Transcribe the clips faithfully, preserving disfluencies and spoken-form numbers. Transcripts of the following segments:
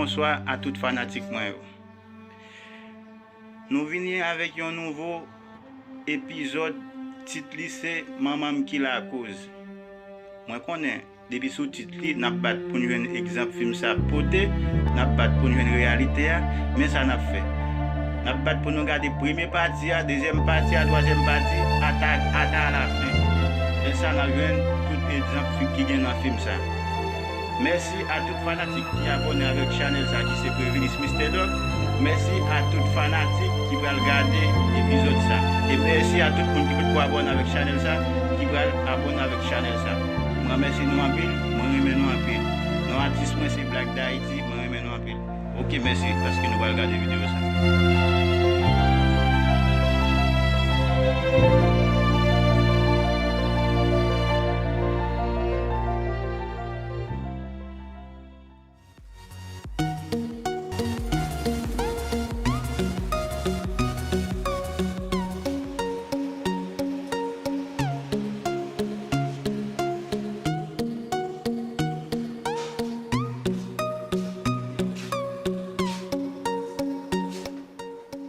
Bonswa a tout fanatik mwen yo. Nou vini avèk yon nouvo epizòd, tit li se Manman m ki lakoz. Mwen konnen, depi sou tit li, n ap bat pou n jwenn egzanp fim sa ap pote, n ap bat pou n jwenn reyalite a, men sa n ap fè. N ap bat pou nou gade premye pati a, dezyèm pati a, twazyèm pati, ata, ata alafen. Men sa n ap jwenn tout egzanp fi-, ki gen nan fim sa. Mèsi a tout fanatik ki abòne avèk chanèl sa ki se Previnis Mister Doc. Mèsi a tout fanatik ki pral gade epizòd sa. E mèsi a tout moun ki potko abòne avèk chanèl sa, ki pral abòne avèk chanèl sa. Mwen remèsye nou anpil, mwen renmen nou anpil. Non atis mwen se Black D'Haïti, mwen renmen nou anpil. Ok, mèsi paske nou pral gade videyo sa.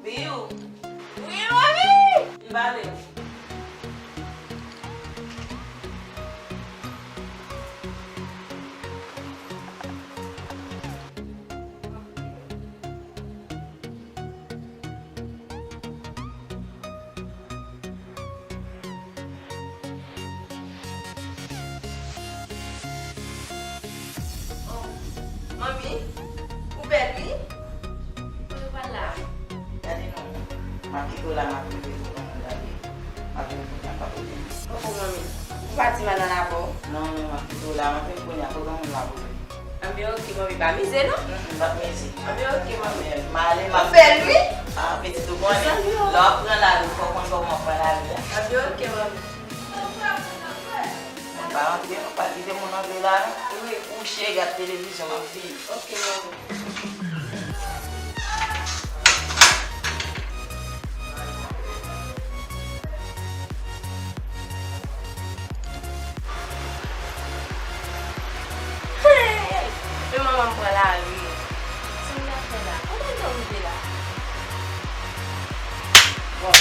Biyou. Wi, manmi! M pale. Oh, manmi, ou bèl wi. Kote w pral la? Gade non, m ap kite w la, m ap rive pou mwen gade. M ap vin kounye a, pa pwoblèm. Poko manmi, ou pa di m al nan lakou? Non, non, m ap kite w la, m ap vin kounye a, pa gen moun la pou mwen. Anben oke, manmi, pa mize non. Mm, mm, m p ap mize. Anben oke, manmi. M ale, m ap... Ou bèl wi. Ah, pitit ou konnen. Lè w ap pran lari, fò w konn kòman w pran lari a. Anben oke, manmi. Mwen pa antre, mwen pa kite moun antre la non. Wi. Kouche, gad televizyon, m ap vini. Oke, manmi. Hey! Men manman m pran lari. Sa m t ap fè la? Kòman m t rive la? Bon,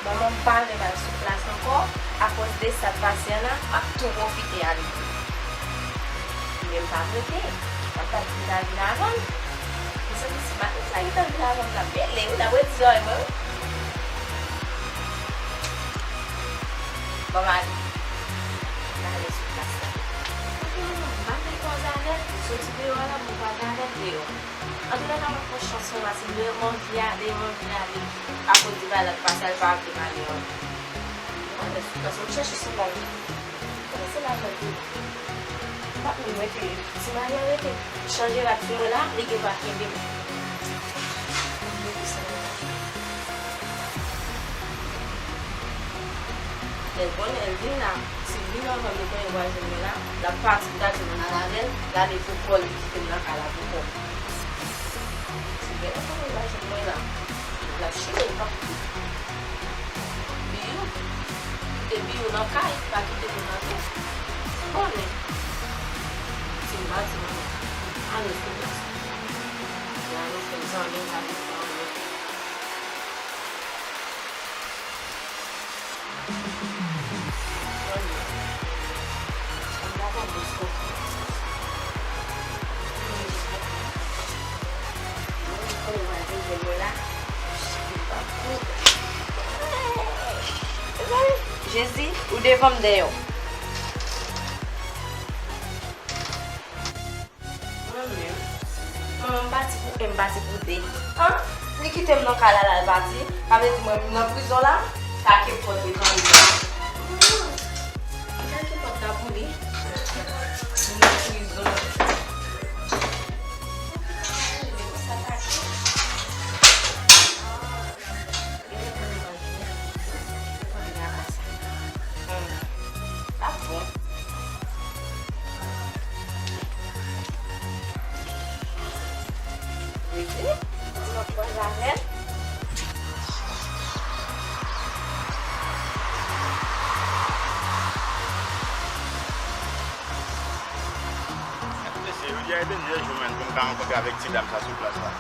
manman m pa vle m al sou plas ankò, akoz de sa k pase an la, m ap tou pwofite ale. Men m p ap rete, m ap bat pou m ta vin avan l. M santi si maten sa gentan vin avan m, l ap bele wi, l ap redi zòrèy mwen wi. Bon, m ale. M ale sou plas la. Kote manman m? M pa vle kwaze avè l, soti deyò a la pou m kwaze avè l deyò. Antoulèka, m ap pran chans mwen, paske m anvi ale, m anvi ale. Akoz de bagay la k pase a, l pa vle m ale ankò. Mwen, lè sou plas, m chèche sou bagay. Kòman se lajan tou? M pa konn mwen ke ti Maria rete chanje rad sou mwen la, li gen dwa kenbe m. Lè l konnen l vin la, si l vin anvan m, li konnen l pral jwenn mwen la, l ap pati, m ta di m al avè l, l ale pou kò l, li kite m nan kay la pou kò m. Si l gentan konnen l pral jwenn mwen la, l ap chire, l p ap kouri. Biyou, kite Biyou nan kay, pa kite moun antre. Ou konnen. Si m pati, mwen ale sou plas. Mwen ale fè zanmi, m pa vin fè anyen. Jezi, ou devan m dèyè w. Mwen menm, manman m pati pou en, m pati pou de. An, li kite m nan kay la, l al pati. Sa vle di mwen, m nan prizon la? Take pòt li, tann li. Hmm, take pòt la pou li. M nan prizon. Sa take. Genlè pou nou manje. Ou konn nèg apa sa. Hmm. L ap bon. Rete, di m ap kwaze avè l. Jou menm pou m ka rankontre avèk ti dam sa sou plas la.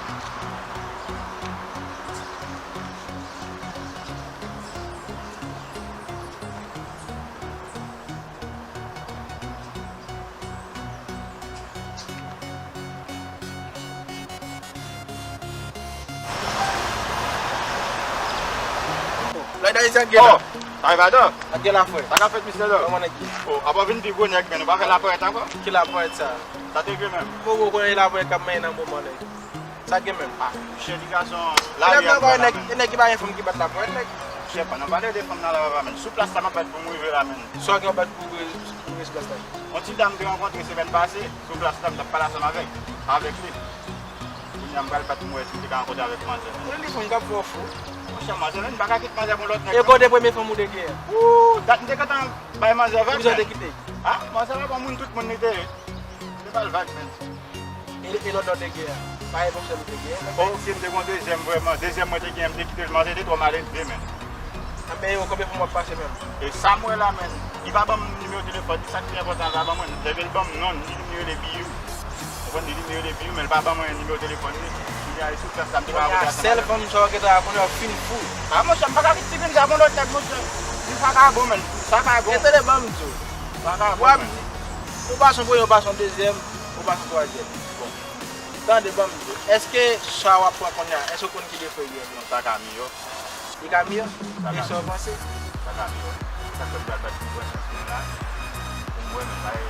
Lòy Dayiti ak Gela. Oh, Salvador. Ak Gela frè. Sa k ap fèt, mesye dam? Kòman nèg ye? Oh, apa w vin pi gwo nèg, men ou pa fè laparèt ankò? Ki laparèt sa? Sa te vye menm. Ou poko konnen laparèt k ap manyen nan moman nèg. Sa gen menm? Ah, chè ti gason. Lari a pran la menm. E nèg ki pa gen fanm ki bat laparèt nèg. Chè pa nan pale de fanm nan la papa menm. Sou plas la m ap bat pou m rive la menm. Sa w gen w bat pou w rive sou plas la? Yon ti dam m te rankontre semèn pase sou plas la, m t ap pale ansanm avèk, avèk li. Kounye a m pral bat pou m wè si m te ka rankontre avèk manzè. Ou li fanm k ap fè w fou. Monchè, manzè menm, m pa ka kite manzè pou lòt nèg. E kote premye fanm ou te gen an? Ooh, dat m te gentan bay manzè vag menm. Pou sa w te kite? Ah, manzè pa bon moun, tout moun li te ye. Li pa l vag menm. E, e lòt la w te gen an? Pa gen yon sèl ou te gen an? Ok, m te gen yon dezyèm vrèman. Dezyèm mwen te gen an, m te kite l, manzè te twò malelve menm. Anben, yo, konbyen fanm w ap pase menm? E sa m wè la menm, li pa ban m nimewo telefòn li, sa k pi enpòtan, li pa ban mwen. Lè l ban m non l, li di m li rele Biyou. Ou konprann, li di m li rele Biyou, men l pa ban mwen nimewo telefòn li. Kounye a, e sou plas la, m te ka voye ansanm avè l. Kounye a, sèl fanm sa w gentan konnen w ap fin fou. Ah, monchè, m pa ka kite ti grenn sa pou lòt nèg, monchè. Li vakabon, menn. Vakabon. E tande, ban m di w. Vakabon, menn. Ou pase yon premye, ou pase yon dezyèm, ou pase yon twazyèm. Bon. Tande, ban m di w. Èske sa w ap pran kounye a, èske w konn ki defo l gen? Non, sa ka miyò. Li ka miyò? E sa w panse? Sa ka miyò. Sa k fè m pral bat pou m pran chans mwen la. Pou m wè, men, pa e,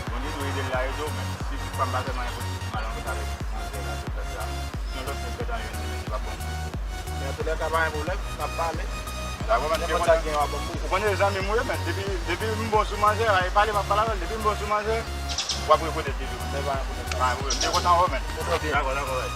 Bondye dwe ede l la, ede w, men si pa m pa fè mwayen pou m mal antre avèk manzè la, se fèt la. Si yon lòt moun fèt anyen, li pa bon. Men antoulèka, pa gen pwoblèm, n ap pale. Nenpòt sa k gen, w a ban m. Ou konnen zanmi m ou ye, men depi, depi m bon sou manzè a, e pale m ap pale avè l, depi m bon sou manzè, w ap rekonèt li tou. Men pa gen pwoblèm. Pa gen pwoblèm. M te kontan wè w, men. Dakò, dakò, wè.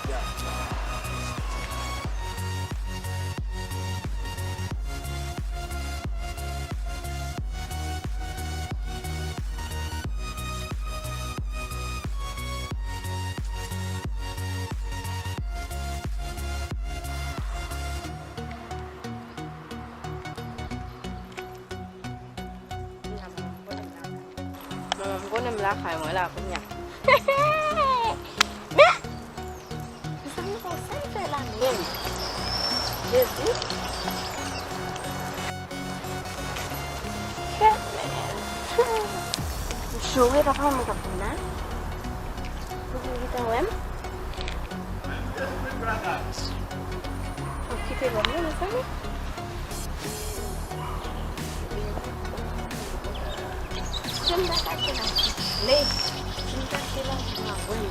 Manman, m konnen m lakay mwen la kounye a. Men, mezanmi, konsa m fè la menm. Jezi. Kèt, men. M jure, papa, mwen k ap vin la. Ou vin gentan wè m? Okipe kò m non, mezanmi. Si m ta kache la, si m ta kache la, m ap wè l.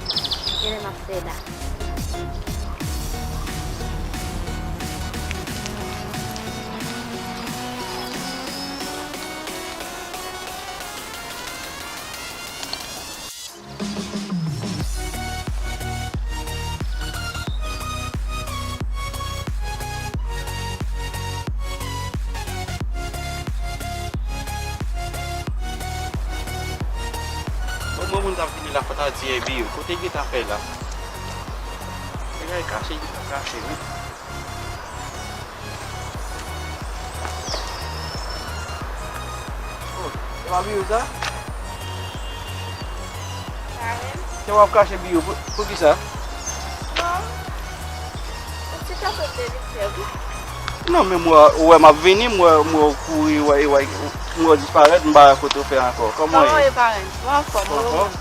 Genlè m ap fè la. Bon, bon, moun t ap vini la, fò ta di, epi yo, kote yo gentan fè la? Bagay kache, gentan kache, wi. Oh, se pa Biyou sa? Karen. Se w ap kache Biyou, pou, poukisa? Non. Yon ti kanpe m te vin fè, wi. Non, men mwen, ou wè m ap vini, m wè, m wè w kouri, w wè, w wè, m wè w disparèt, m pa wè kote w fè ankò. Kòman w ye? Kòman w ye, Karen? Mwen anfòm, wi. Anfòm?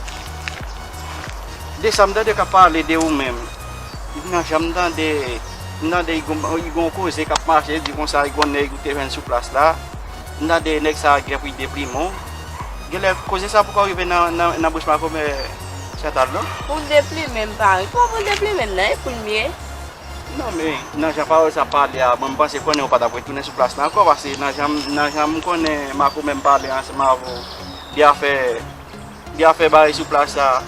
De sa m tande k ap pale de ou menm. M nan janm tande, m tande li gon, li gon koze k ap mache, di konsa li gon nèg ou te jwenn sou plas la. M tande nèg sa a gen pou l deplimen w. Genlè koze sa poko rive nan, nan, nan bouch makomè Chantal non. Pou l deplimen m pa ri. Kòman pou l deplimen m nan? E pou l m ye? Non, men nan jan pawòl sa pale a, mwen m panse konnen ou pa t ap retounen sou plas la ankò, paske nan jan, nan jan m konnen makomè m pale ansanm avè w de afè De afè bagay sou plas sa,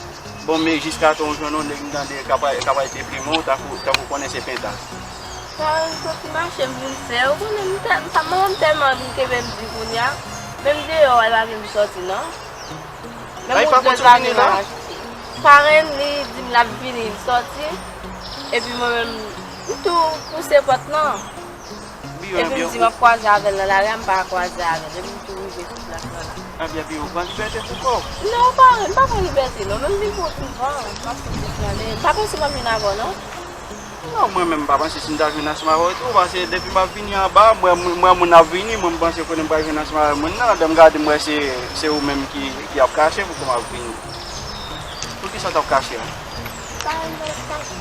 bon, men jiskaske w jwenn yon nèg m tande k ap, k ap al deplimen w, tankou, tankou konnen se penta. Sa, yon ti mache m vin fè, ou konnen m tè-, m pa, manman m tèlman vin kenbe m di kounye a, menm deyò a, li pa vle m sòti, non. Menm wout gaz la vin mache. Karen, li di m l ap vini, li sòti, epi mwen menm, m tou pouse pòt lan. Epi m di m ap kwaze avè l nan lari a, m pa kwaze avè l. Epi m tou rive sou plas lan la. Ebyen, pi ou pran libète pou kò w. Non, parenn, m pa pran libète, non. Men m vin pran souvan, paske m te plane. M pa panse m ap vin avè w, non. Non, mwen menm, m pa panse si m ta jwenn ansanm avè w tou, paske depi m ap vini anba, m wè moun, m wè moun ap vini, mwen m panse konnen m pral jwenn ansanm avè moun nan. Lè m gade, m wè se, se ou menm ki, ki ap kache pou kò m ap vini. Poukisa w t ap kache a? Parenn, mwen t ap kache.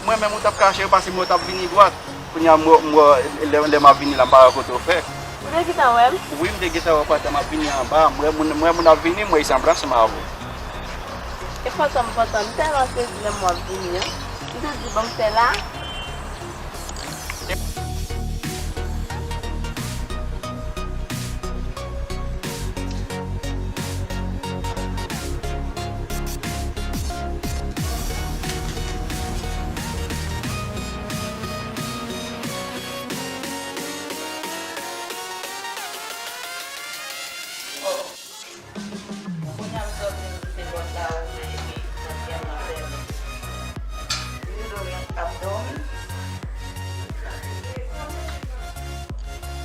Mwen menm ou t ap kache yo, paske mwen t ap vini dwat. Kounye a, mwen, mwen, lè, lè m ap vini la, m pa wè kote w fè. Ou te gentan wè m? Wi, m te gentan wè w pandan m ap vini anba. M wè moun, m wè moun ap vini, m wè y sanble ansanm avè w. E pantan m, pantan m tèlman sezi lè m wè w ap vini an. M te di, bon, m fè la. Kounye a m sòti m kite pòt la ouvè epi pòt la fèmen. Ludo ap dòmi.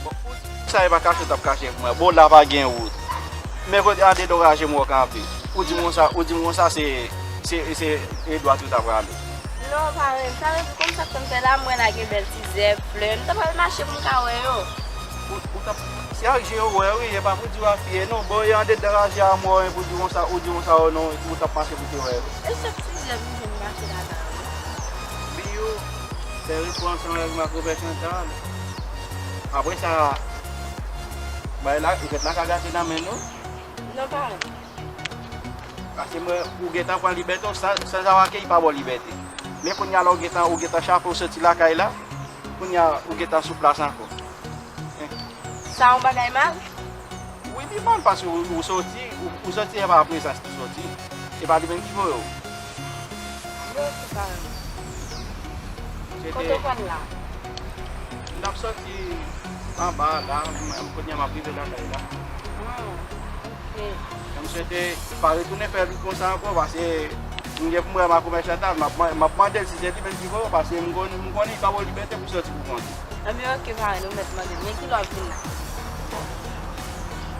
Bon, ou di sa e pa kache w t ap kache pou mwen. Bon, la pa gen wout. Men kote andedouraje m wè w kanpe. Ou di m konsa, ou di m konsa se, se, se Edward ou ta prale. Non, parenn, sa vle di konn sa k fè m fè la, m wè la gen bèl ti zèb, flè. M ta pral mache pou m ka wè yo. Ou, ou t ap, se ak je w wè, wi, e pa pou di w ap piye, non. Bon, e andedan raje a m wè w, e pou di konsa, ou di konsa, o non, ou t ap mache pou te wè yo. E se ti zèb m jwenn mache la, parenn. Biyou, fè repo ansanm avèk makomè Chantal. Apre sa, bay la, ou jwenn la ka gate nan men nou. Non, parenn. Paske mwen, ou gentan pran libète w, san, san Zawake, li pa ba w libète. Men kounye a la, ou gentan, ou gentan chape, ou soti lakay la. Kounye a, ou gentan sou plas ankò. Sa yon bagay mal? Wi, li mal, paske ou, ou soti, ou, ou soti, e pa prezans li soti. E pa li menm ki voye w. Yo, se pa. Kote w pral la? M t ap soti anba la, m, m, kounye a m ap rive lakay la. Ah, ok. Mwen swete pa retounen fè l konsa ankò, paske m gen pou m wè makomè Chantal, m ap, m ap mande l si se li menm ki voye w, paske m konnen, m konnen li pa ba w libète pou soti pou kont ou. Anben, ok, parenn, ou mèt mande m, men kilè w ap vin la?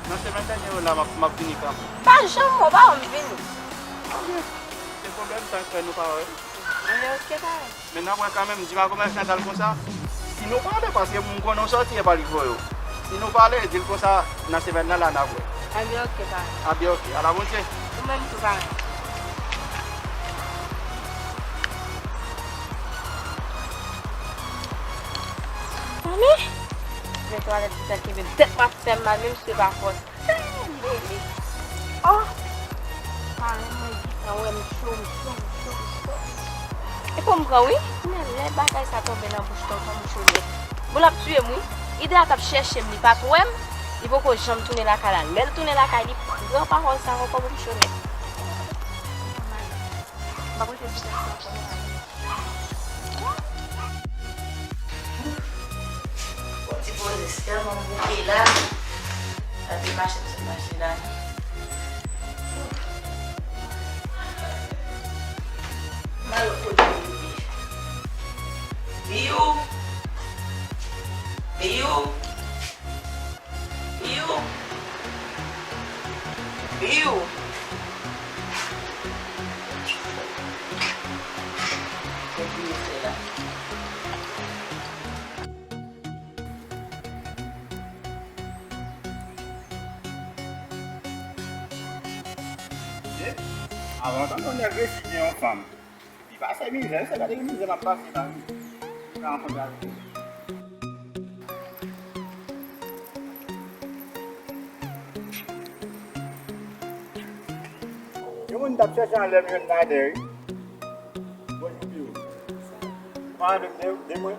Nan semèn dènye yo la, m ap, m ap vini kanpe. Pa janm wè w, pa wè m vini. Anben, se pwoblèm sa k fè nou pa wè. Anben, ok, parenn. Men n ap wè kanmenm, di makomè Chantal konsa, si nou pale, paske m konnen w soti, e pa li k voye w. Si nou pale, di l konsa, nan semèn nan la, n ap wè. Anben, ok, parenn. Anben, ok, ala bondye. Ou menm tou, parenn. Mami, men twalèt ti sa kenbe m tèt m ap fè m mal, menm si se pa fòs. Bebe. Oh! Parenn mwen gentan wè m cho, m cho, m cho, m cho. E pou m pran wi. Men lè bagay sa tonbe nan bouch mwen, fò m cho nèt. Bon, l ap tiye m wi. Ide a t ap chèche m, li pa t wè m. Li poko janm tounen lakay la. Lè l tounen lakay, li pran pawòl sa ankò pou m cho nèt. M ap rete sou tèt sa ankò. Bon, ti poze, se tèlman m bouke la. Gade machin sou machin la. M al kote Biyou. Biyou. Biyou. Biyou. Biyou. Biyou, se la. Avan tan yon nèg resi gen yon fanm. Li pase mizè, se gade mizè m ap pase la wi. Sa yon konn gade. Yon moun t ap chèche anlè m jwenn ladè wi. Bonjou, Piyou. Ou pa antre de, de mwen?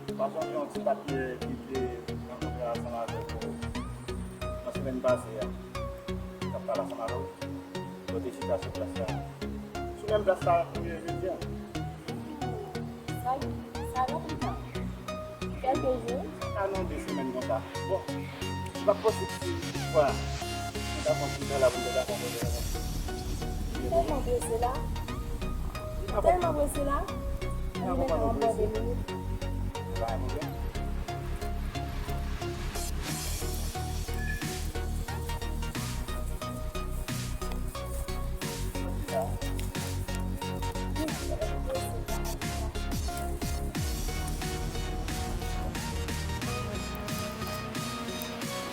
Ou pa sonje yon ti papye ki te rankontre ansanm avèk ou nan semèn pase a? Ki t ap pale ansanm avè w? Yo te chita sou plas la. Sou menm plas la, kounye a, jodi a. Sa, sa gen lontan. Kèlke jou. Sa nan de semèn konsa. Bon, li p ap posib si toutfwa nou ta kontinye la pou nou te ka fè yon bagay konsa. Li tèlman prese la. Li tèlman prese la. Li pa konprann nou prese. Pa gen pwoblèm.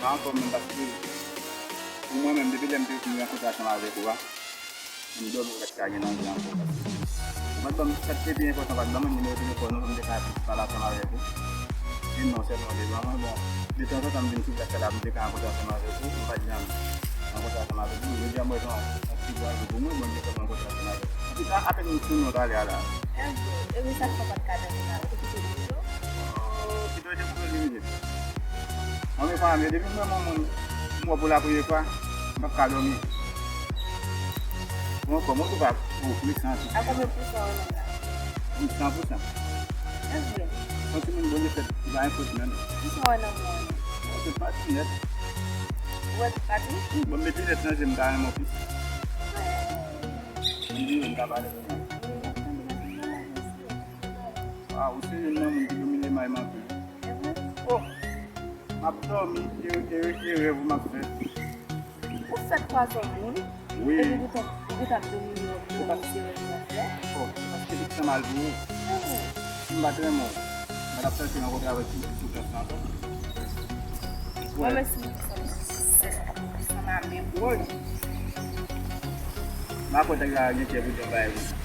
Pa ankò menm paske pou mwen menm, depi lè m te fin rankontre ansanm avèk ou a, m dòmi, ou pa t ka gen anvi ankò paske ou pa t ban m, sa ki te pi enpòtan, ou pa t ban mwen nimewo telefòn ou pou m te ka pale ansanm avèk ou. E non sèlman ou te ban mwen, bon, detanzantan m vin sou plas la pou m te ka rankontre ansanm avèk ou, m pa t janm rankontre ansanm avèk ou. Jodi a m wè se yon, yon pi gwo jou pou mwen, Bondye fè m rankontre ansanm avèk ou. Antouka, apèn m sou non talè a la. Ebyen, ebyen sa k fè w pa t ka dòmi la, ou te kite li yo? Oh, kite w te koupe li, wi. Anben, fanmi, depi m wè yon moun, m wè pou la premye fwa, m p ap ka dòmi. Bon, kòman ou tou pa, oh, mechan tou. A konbyen pousan ou nan la? Mwen san pousan. Evre? Yon timoun Bondye fè ki pa enpòte nan men. Kisa w wè nan mwen an? Mwen tout pati nèt. Ou wè tout pati? Bon, m met linèt nan je m, m ta renmen w plis. M di w m ta pale pou mwen. Ah, ou se youn nan moun ki domine may m anpil. Evre? Oh! M ap dòmi, e, e, e rèv ou m ap fè. Ou fèk kwaze yon moun, wi, epi ou gentan, ou gentan ap domine w, ou se rèv w ap fè. Oh, paske li fè mal pou ou. Si m pa t renmen w, m pa t ap chèche rankontre avèk ti soufrans lan ankò. Mwen menm si m sanm, sanm ame w. Wi. M a kwè nèg la gen kè pou di yon bagay konsa.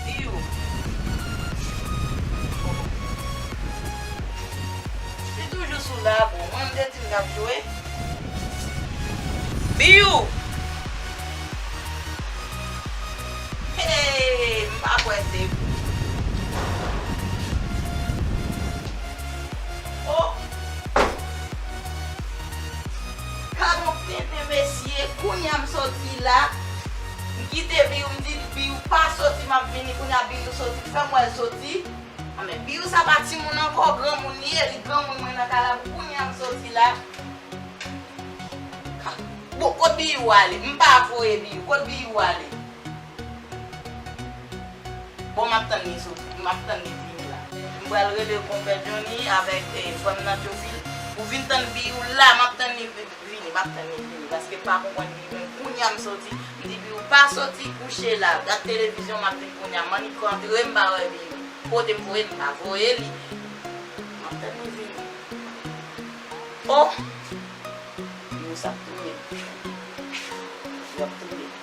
Biw. Li toujou sou la, bon, mwen m te di m t ap jwe. Biw! Hey, m pa kwè se vre. Oh! Gad on tenten mesye, kounye a m soti la. M kite Biw, m di Biw pa soti, m ap vini, kounye a Biw soti, fè m wè l soti. Anben, Biw sa pa timoun ankò, granmoun li ye, li granmoun mwen nan kay la, kounye a m soti la. Bon, kot Biw ale? M pa voye Biw, kot Biw ale? Bon, m ap tann li soti, m ap tann li vini la. M pral rele konpè Johnny avèk, eh, frè m nan Tchofil pou vin tann Biw la, m ap tann li vi-, vini, m ap tann li vini, paske m pa konprann Biw menm. Kounye a m soti, m di Biw pa soti kouche la, gad televizyon, m ap vin kounye a, m annik rantre, m pa wè Biw. Kote m voye l, m pa voye li. M ap tann li vini. Oh! Biw sa ap touye m. Biw ap touye m.